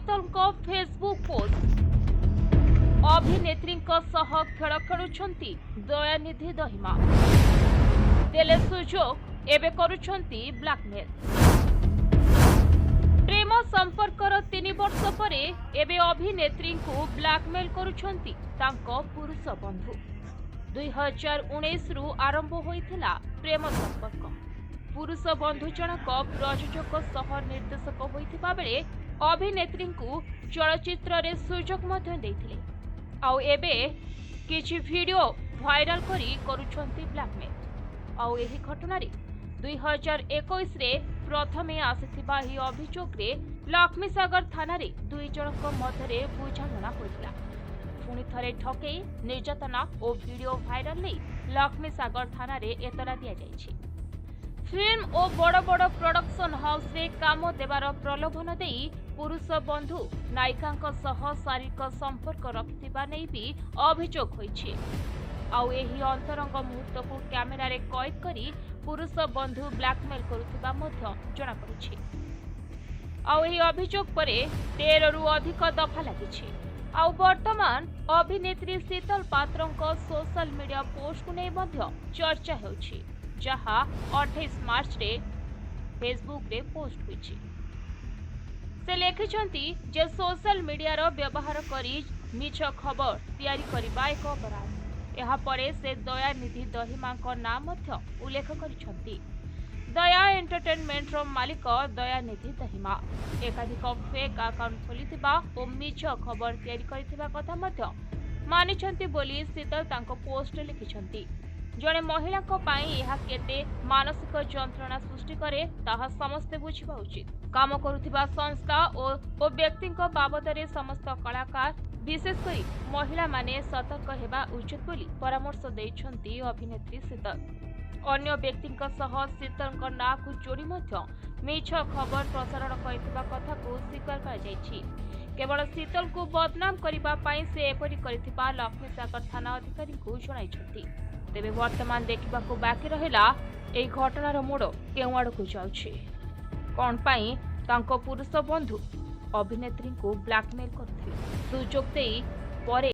ଶୀତଲଙ୍କ Facebook post. ଅଭିନେତ୍ରୀଙ୍କ ସହ ଖେଳ ଖେଳୁଛନ୍ତି ଦୟାନିଧି ଦହିମା। ଦେଲେ ସୁଯୋଗ, ଏବେ କରୁଛନ୍ତି ବ୍ଲାକମେଲ। ପ୍ରେମ ସମ୍ପର୍କର 3 ବର୍ଷ ପରେ ଏବେ ଅଭିନେତ୍ରୀଙ୍କୁ ବ୍ଲାକମେଲ କରୁଛନ୍ତି ତାଙ୍କ ପୁରୁଷ ବନ୍ଧୁ। 2019ରୁ ଆରମ୍ଭ ହୋଇଥିଲା ପ୍ରେମ ସମ୍ପର୍କ। ପୁରୁଷ ବନ୍ଧୁ ଜଣକ ପ୍ରଯୋଜକ ସହ ନିର୍ଦ୍ଦେଶକ ହୋଇଥିବା ବେଳେ ଅଭିନେତ୍ରୀଙ୍କୁ ଚଳଚ୍ଚିତ୍ରରେ ସୁଯୋଗ ମଧ୍ୟ ଦେଇଥିଲେ। ଆଉ ଏବେ କିଛି ଭିଡିଓ ଭାଇରାଲ କରି କରୁଛନ୍ତି ବ୍ଲାକମେଲ। ଆଉ ଏହି ଘଟଣାରେ 2021ରେ ପ୍ରଥମେ ଆସିଥିବା ଏହି ଅଭିଯୋଗରେ ଲକ୍ଷ୍ମୀସାଗର ଥାନାରେ ଦୁଇ ଜଣଙ୍କ ମଧ୍ୟରେ ବୁଝାମଣା ହୋଇଥିଲା। ପୁଣି ଥରେ ଠକେଇ, ନିର୍ଯାତନା ଓ ଭିଡିଓ ଭାଇରାଲ ନେଇ ଲକ୍ଷ୍ମୀସାଗର ଥାନାରେ ଏତଲା ଦିଆଯାଇଛି। ଫିଲ୍ମ ଓ ବଡ଼ ବଡ଼ ପ୍ରଡକ୍ସନ ହାଉସରେ କାମ ଦେବାର ପ୍ରଲୋଭନ ଦେଇ ପୁରୁଷ ବନ୍ଧୁ ନାୟିକାଙ୍କ ସହ ଶାରୀରିକ ସମ୍ପର୍କ ରଖିଥିବା ନେଇ ବି ଅଭିଯୋଗ ହୋଇଛି। ଆଉ ଏହି ଅନ୍ତରଙ୍ଗ ମୁହୂର୍ତ୍ତକୁ କ୍ୟାମେରାରେ କଏଦ କରି ପୁରୁଷ ବନ୍ଧୁ ବ୍ଲାକମେଲ କରୁଥିବା ମଧ୍ୟ ଜଣାପଡ଼ିଛି। ଆଉ ଏହି ଅଭିଯୋଗ ପରେ 13ରୁ ଅଧିକ ଦଫା ଲାଗିଛି। ଆଉ ବର୍ତ୍ତମାନ ଅଭିନେତ୍ରୀ ଶୀତଲ ପାତ୍ରଙ୍କ ସୋଶାଲ ମିଡିଆ ପୋଷ୍ଟକୁ ନେଇ ମଧ୍ୟ ଚର୍ଚ୍ଚା ହେଉଛି, ଯାହା 28 ମାର୍ଚ୍ଚରେ ଫେସବୁକରେ ପୋଷ୍ଟ ହୋଇଛି। ସେ ଲେଖିଛନ୍ତି ଯେ ସୋଶାଲ ମିଡିଆର ବ୍ୟବହାର କରି ମିଛ ଖବର ତିଆରି କରିବା ଏକ ଅପରାଧ। ଏହାପରେ ସେ ଦୟାନିଧି ଦହିମାଙ୍କ ନାଁ ମଧ୍ୟ ଉଲ୍ଲେଖ କରିଛନ୍ତି। ଦୟା ଏଣ୍ଟରଟେନମେଣ୍ଟର ମାଲିକ ଦୟାନିଧି ଦହିମା ଏକାଧିକ ଫେକ୍ ଆକାଉଣ୍ଟ ଖୋଲିଥିବା ଓ ମିଛ ଖବର ତିଆରି କରିଥିବା କଥା ମଧ୍ୟ ମାନିଛନ୍ତି ବୋଲି ଶୀତଲ ତାଙ୍କ ପୋଷ୍ଟରେ ଲେଖିଛନ୍ତି। ଜଣେ ମହିଳାଙ୍କ ପାଇଁ ଏହା କେତେ ମାନସିକ ଯନ୍ତ୍ରଣା ସୃଷ୍ଟି କରେ, ତାହା ସମସ୍ତେ ବୁଝିବା ଉଚିତ। କାମ କରୁଥିବା ସଂସ୍ଥା ଓ ବ୍ୟକ୍ତିଙ୍କ ବାବଦରେ ସମସ୍ତ କଳାକାର, ବିଶେଷ କରି ମହିଳାମାନେ ସତର୍କ ହେବା ଉଚିତ ବୋଲି ପରାମର୍ଶ ଦେଇଛନ୍ତି ଅଭିନେତ୍ରୀ ଶୀତଲ। ଅନ୍ୟ ବ୍ୟକ୍ତିଙ୍କ ସହ ଶୀତଲଙ୍କ ନାଁକୁ ଯୋଡ଼ି ମଧ୍ୟ ମିଛ ଖବର ପ୍ରସାରଣ କରିଥିବା କଥାକୁ ସ୍ୱୀକାର କରାଯାଇଛି। କେବଳ ଶୀତଲଙ୍କୁ ବଦନାମ କରିବା ପାଇଁ ସେ ଏପରି କରିଥିବା ଲକ୍ଷ୍ମୀସାଗର ଥାନା ଅଧିକାରୀଙ୍କୁ ଜଣାଇଛନ୍ତି। ତେବେ ବର୍ତ୍ତମାନ ଦେଖିବାକୁ ବାକି ରହିଲା, ଏହି ଘଟଣାର ମୋଡ଼ କେଉଁ ଆଡ଼କୁ ଯାଉଛି। କ'ଣ ପାଇଁ ତାଙ୍କ ପୁରୁଷ ବନ୍ଧୁ ଅଭିନେତ୍ରୀଙ୍କୁ ବ୍ଲାକମେଲ କରୁଥିଲେ, ସୁଯୋଗ ଦେଇ ପରେ